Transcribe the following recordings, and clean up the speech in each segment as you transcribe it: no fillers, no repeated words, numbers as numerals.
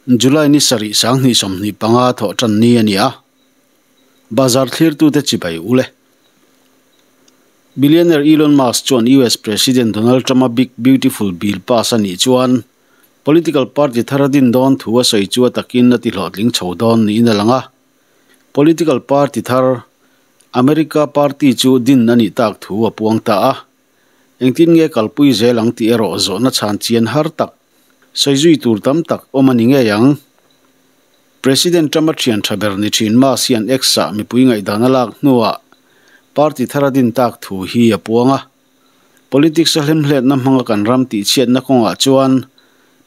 July ni sarih 2025 Thawhtanni a ni a, bazar thlirtute chibai ule. Billionaire Elon Musk chuan US President Donald Trump-a Big Beautiful Bill pass a nih chuan political party thar a din dawn thu a sawi chu a takin a ti hlawhtling chho dawn niin a lang a. Political party thar America Party chu din a nih tak thu a puang ta a. Engtin nge kalpui zel ang tih erawh zawhna chhan chian har tak, sawi zui tur tam tak awm a ni ngei ang. President Trump-a thian tha ber ni thin Musk hian X-ah mipui ngaihdan a lak hnuah party thar a din tak thu hi a puang a. Politics-a hlemhletna hmanga kan ram tihchhiatna kawngah chuan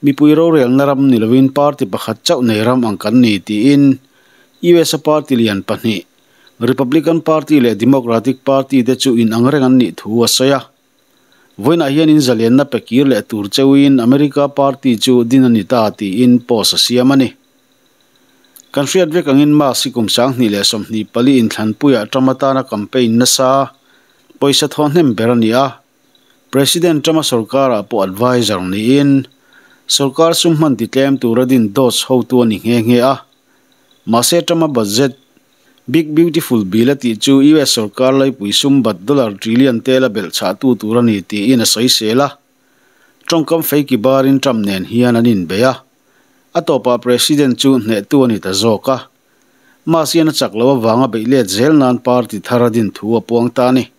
mipui rorelna ram ni lovin party pakhat chauh nei ram ang kan ni tiin US-a party lian pahnih Republican Party leh Democratic Party te chu inang reng an nih thu a sawi a. Vawiinah hian in zalianna pe kir leh tur cheuhin America Party chu din a ni ta tiin post a siam a ni. Kan hriat vek angin Musk hi kum 2024 inthlanpuiah Trump atana campaign nasa pawisa thawh hnem ber a ni a. President Trump-a sorkarah pawh adviser niin sorkar sum hman titlem tura din DOGE hotu a ni nghe nghe a. Mahse Trump-a budget Big Beautiful Bill a tih chu US sorkar laipui sum bat dollar trillion tel a belh chhahtu tur a ni tiin a sawisel a. Tawngkam feiki barin Trump nen hian an inbei a. A tawpah President chu hnehtu a ni ta zawk a. Musk hian a chak loh avanga beih let zel nan party thar a din thu a puang ta a ni.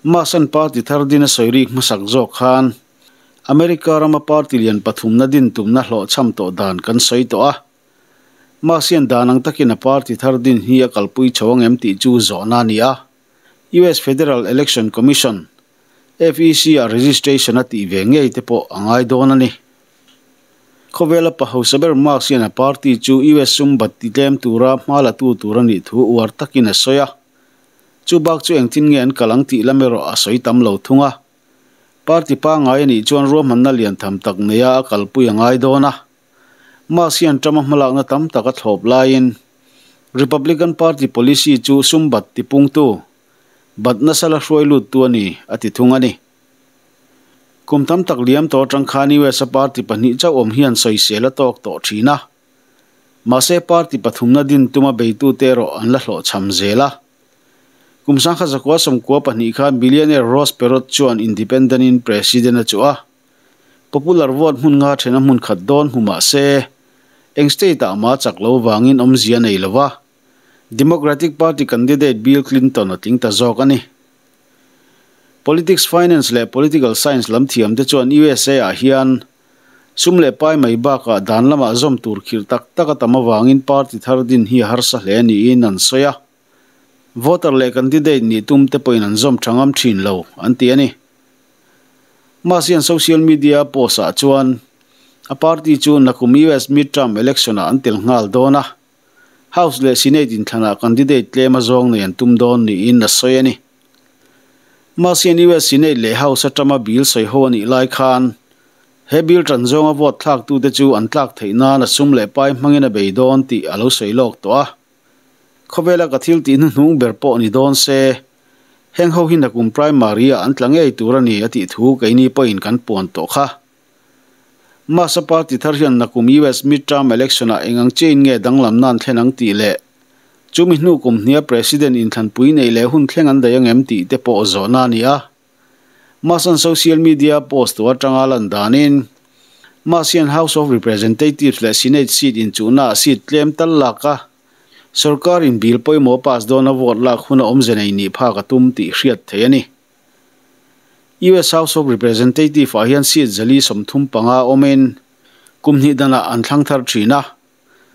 Musk-a'n party thar din a sawi rik hmasak zawk khan America rama party lian pathumna din tumna hlawhchham tawh dan kan sawi tawh a. Musk hian dan ang takin a party thar din hi a kalpui chho ang em tih chu zawhna a ni a. US Federal Election Commission, FEC, ah registration a tih ve ngei te pawh a ngai dawn a ni. Khawvela pa hausa ber Musk hian a party chu US sum bat ti tlem tura hma la tu tur a nih thu uar takin a sawi a. Chu bak chu engtin nge an kal ang tih lam erawh a sawi tam lo thung a. Party pangngai a nih chuan ruahmanna lian tham tak neia a kalpui a ngai dawn a. Musk hian Trump-a hmalakna tam tak a thlawp laiin Republican Party policy chu sum bat tipungtu, bat nasa la hruai luttu a ni, a ti thung a ni. Kum tam tak liam tawh atang khan US-a party pahnih chauh awm hian sawisel a tawk tawh thin a. Mahse party pathumna din tuma beitute erawh an la hlawhchham zel a. Kum 1992 khan billionaire Ross Perot chuan independent-in president a chuh a. Popular vote hmun nga thena hmun khat dawn hmu mah se, eng state-ah mah chak lo vangin awmzia a nei lo va, Democratic Party candidate Bill Clinton a tling ta zawk a ni. Politics, finance leh political science lam thiamte chuan USA-ah hian sum leh pai mai bakah dan lamah zawm tur khirh tak tak a tam avangin party thar din hi a harsa hle niin an sawi a. Voter leh candidate nih tumte pawhin an zawm tha ngam thin lo, an ti a ni. Musk hian social media post ah chuan a party chu nakum US midterm election ah an tel nghal dawn a, House leh Senate inthlanah candidate tlem a zawng nei an tum dawn niin a sawi a ni. Musk hian US Senate leh House atama bill sawi ho a nih lai khan he bill tan zawnga vote thlaktute chu an tlak theih nan a sum leh pai hmangin a bei dawn tih a lo sawi lawk tawh a. Khawvela ka thil tih hnuhnung ber pawh ni dawn se, Heng ho hi nakum primary ah an tla ngei tur a ni a tih thu keini pawhin kan puan tawh kha. Masa party thar hian nakum US midterm election ah eng ang chiahin nge danglamna an thlen ang tih leh chumi hnu kum hnia president inthlanpui neih leh hun thleng an daih angem tih te pawh zawhna a ni a. Musk-a'n social media post tu atanga lan danin Musk hian House of Representatives leh Senate seat inchuhnaah seat tlem tal lak a, Sorkarin bill pawimawh pass dawna vote lak hun a awmze nei nih phak a tum tih hriat theih a ni. US House of Representative ah hian seat 435 awmin kum hnih danah an thlang thar thin a.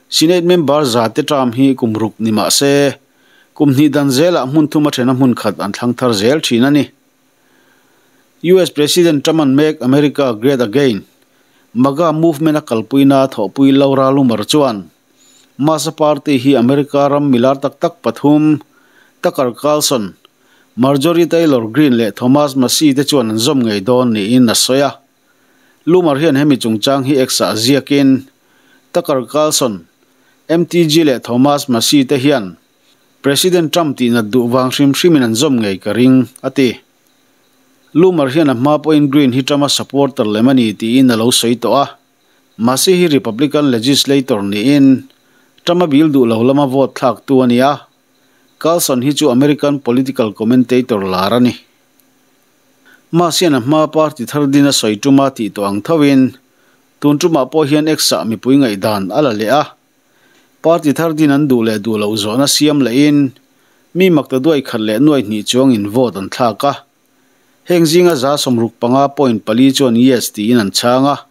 Senate member za te term hi kum ruk ni mah se, kum hnih dan zelah hmun thum a thena hmun khat an thlang thar zel thin a ni. US President Trump-a'n Make America Great Again, MAGA, movement a kalpuina thawhpui Laura Loomer chuan, Masa party hi America ram milar tak tak pathum, Tucker Carlson, Marjorie Taylor Greene leh Thomas Massie te chuan an zawm ngei dawn niin a sawi a. Loomer hian hemi chungchang hi X-ah ziakin, Tucker Carlson, MTG leh Thomas Massie te hian President Trump tihnat duh vang hrim hrimin an zawm ngei ka ring, a ti. Loomer hian a hma pawhin Greene hi Trump-a supporter lem a ni tiin a lo sawi tawh a. Massie hi Republican legislator niin Trump-a bill duh lo lama vote thlaktu a ni a, Carlson hi chu American political commentator lar a ni. Musk hian a hmaa party thar din a sawi tuma tih tawh ang thoin tun tumah pawh hian X-ah mipui ngaihdan a la leh a. Party thar din an duh leh duh loh zawhna siam lehin mi makta duai khat leh nuai hnih chuangin vote an thlak a. Heng zinga 65.4 chuan yes tiin an chhang a,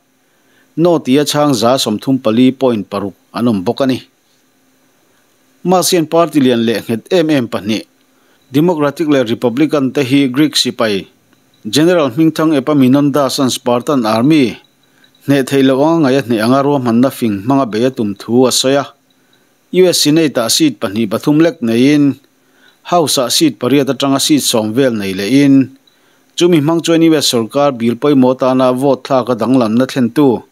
no tia chhang 34.6 an awm bawk a ni. Musk hian party lian leh nghet em em pahnih, Democratic leh Republican te hi Greek sipai General hmingthang Epaminondas an Spartan Army hneh theih loh anga ngaih a hneh anga ruahmanna fing hmanga bei a tum thu a sawi a. US Senate-ah seat pahnih pathum lek neiin, House-ah seat pariat atanga seat 10 vel nei lehin, chumi hmang chuan US sorkar bill pawimawh atana vote thlak a danglamna thlentu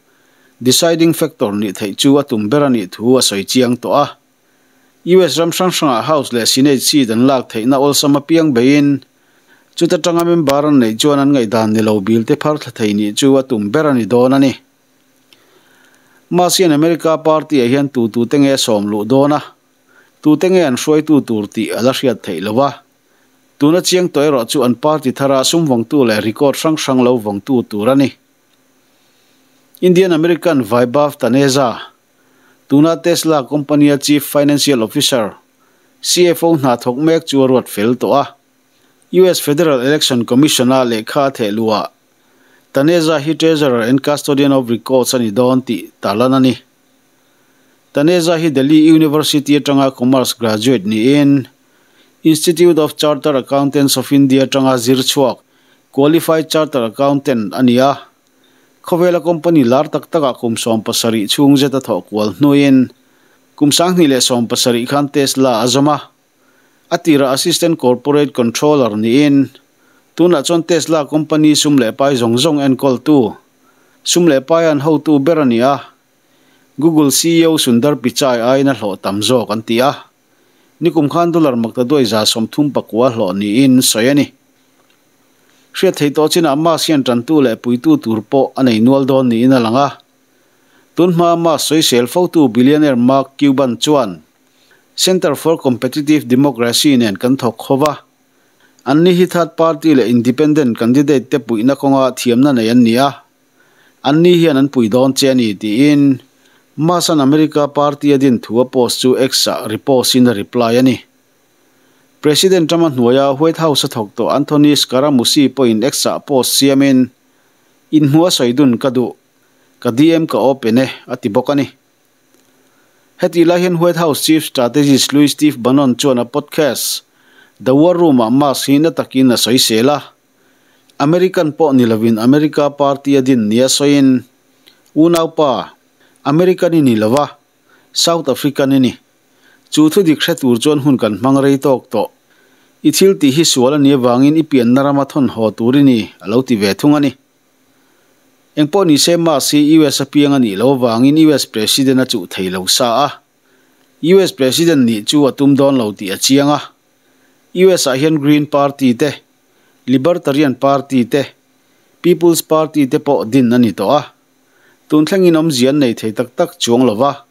deciding factor nih theih chu a tum ber a nih thu a sawi chiang tawh a. US ram hrang hrangah House leh Senate seat an lak theihna awlsam apiang beiin, chuta tanga member an neih chuan an ngaihdan ni lo bill te phar thla thei nih chu a tum ber a ni dawn a ni. Musk hian America party ah hian tu tu te nge sawm luh dawn a, tu te nge an hruaitu tur tih a la hriat theih lo a. Tuna chiang tawh erawh chu an party thara sum vawngtu leh record hrang hrang lo vawngtu tur a ni. Indian American Vaibhav Taneja, tuna Tesla company-a Chief Financial Officer, CFO, hna thawk mek chu a ruat fel tawh a. US Federal Election Commission-a lehkha a theh luhah Taneja hi Treasurer and Custodian of Records a ni dawn tih tarlan a ni. Taneja hi Delhi University atanga Commerce graduate niin Institute of Chartered Accountants of India atanga zir chhuak Qualified Chartered Accountant a ni a. Khawvela company lar tak takah kum 17 chhung zet a thawh kual hnuin kum 2017 khan Tesla a zawm a. A tirah Assistant Corporate Controller niin tunah chuan Tesla company sum leh pai zawng zawng enkawltu, sum leh pai an hotu ber a ni a. Google CEO Sundar Pichai aiin a hlawh tam zawk an ti a. Nikum khan dollar makta duai 39 hlawh niin sawi a ni. Hriat theih tawh chinah Musk hian tantu leh puitu tur pawh a nei nual dawn niin a lang a. Tun hmaa Musk sawisel fotu billionaire Mark Cuban chuan Center for Competitive Democracy nen kan thawk khawva. Anni hi third party leh independent candidate te puihna kawnga thiamna nei an ni a. Anni hian an pui dawn che a ni tiin Musk an America party a din thu a post chu X-ah repost in a reply a ni. President Trump a hnuaia White House a thawk tawh Anthony Scaramucci pawhin X-ah post siamin, Inhmu a sawi dun ka duh, ka DM ka open e, a ti bawk a ni. Heti lai hian White House Chief Strategist Louis Steve Bannon chuan a podcast The War Room-ah Musk hi na takin a sawisel a. American pawh ni lovin America party a din nia sawiin, Unaupa, American i ni lova, South African i ni. Chu thu dik hre tur chuan hun kan hmang rei tawk tawh. I thil tih hi sual a nih avangin i pianna rama thawn haw tur i ni, a lo ti ve thung a ni. Engpawh ni se Musk hi US a piang a nih loh avangin US President a chuh thei lo sa a. US President nih chu a tum dawn lo tih a chiang a. US ah hian Green Party te, Libertarian Party te, People's Party te pawh din a ni tawh a. Tun thlengin awmzia an nei thei tak tak chuang lo va.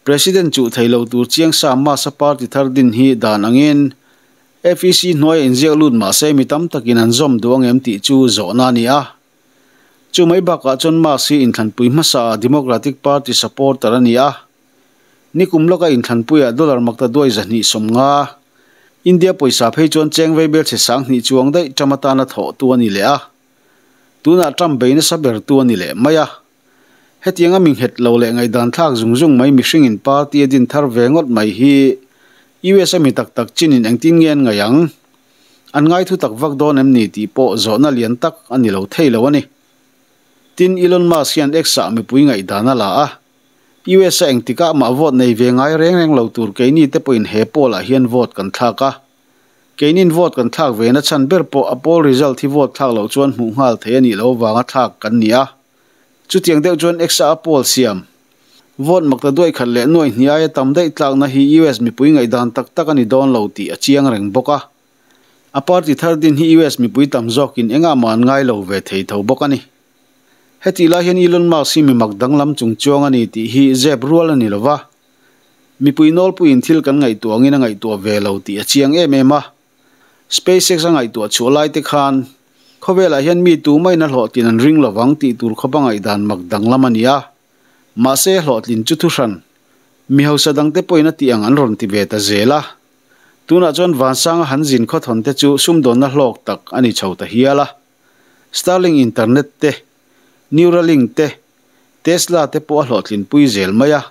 President chuh thei lo tur chiang sa Musk-a party thar din hi dan angin FEC hnuaia inziak lut mah se mi tam takin an zawm duh ang em tih chu zawhna a ni a. Chu mai bakah chuan Musk hi inthlanpui hmasa Democratic Party supporter a ni a. Nikum lawka inthlanpuiah dollar makta duai 250, India pawisa phei chuan cheng vei bel chhe 2000 chuang daih Trump atana thawhtu a ni leh a. Tunah Trump bei nasa bertu a ni leh mai a. Hetianga mi nghet lo leh ngaihdan thlak zung zung mai mihringin party a din thar ve ngawt mai hi US a mi tak tak chinin engtin nge an ngaih ang? An ngai thu tak vak dawn em ni tih pawh zawhna lian tak a ni lo thei lo a ni. Tin, Elon Musk hian X-ah mipui ngaihdan a la a, US a engtikah mah vote nei ve ngai reng reng lo tur keini te pawhin he poll-ah hian vote kan thlak a. Keinin vote kan thlak ve na chhan ber pawh a poll result hi vote thlak loh chuan hmuh nghal thei a nih loh avanga thlak kan ni a. Chutiang deuh chuan X-a a poll siam. Vote makta duai khat leh nuai hnih aia tam daih tlakna hi US mipui ngaihdan tak tak a ni dawn lo tih a chiang reng bawk a. A party thar din hi US mipui tam zawkin engah mah an ngai lo ve thei tho bawk a ni. Hetih lai hian Elon Musk hi mi mak danglam chungchuang a ni tih hi zep rual a ni lo va, mipui nawlpuiin thil kan ngaihtuah angin a ngaihtuah ve lo tih a chiang em em a. SpaceX a ngaihtuah chhuah lai te khan khawvelah hian mi tumah-in a hlawhtlin an ring lovang tih tur khawpa ngaihdan mak danglam a ni a. Mahse hlawhtlin chu thuhran mi hausa dangte pawhin a tih ang an rawn ti ve ta zel a. Tunah chuan Vansanga han zin khawthawn te chu sumdawnna hlawk tak a ni chho ta hial a. Starlink internet te, Neuralink te, Tesla te pawh a hlawhtlinpui zel mai a.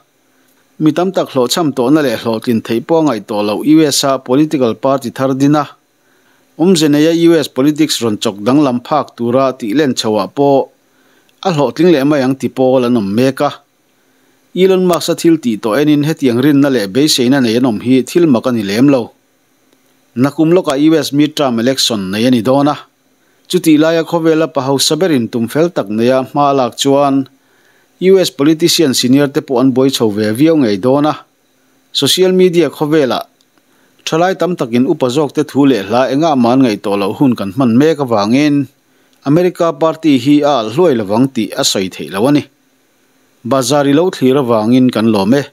Mi tam tak hlawhchham tawhna leh hlawhtlin theih pawh a ngaih tawh loh US a political party thar din a. Awmze neia US politics rawn chawk danglam phak tura tih len chhoah pawh a hlawhtling leh mai ang ti pawl an awm mek a. Elon Musk-a thil tih tawh enin hetiang rinna leh beiseina nei an awm hi thil mak a ni lem lo. Nakum lawkah US midterm election nei a ni dawn a. Chutih laia khawvela pa hausa berin tum fel tak neia hma a lak chuan US politician senior te pawh an buai chho ve viau ngei dawn a. Social media khawvelah thalai tam takin upa zawkte thu leh hla engah mah an ngaih tawh loh hun kan hman mek avangin America party hi a alh hluai lovang tih a sawi theih loh a ni. Bazar i lo thlir avangin kan lawm e.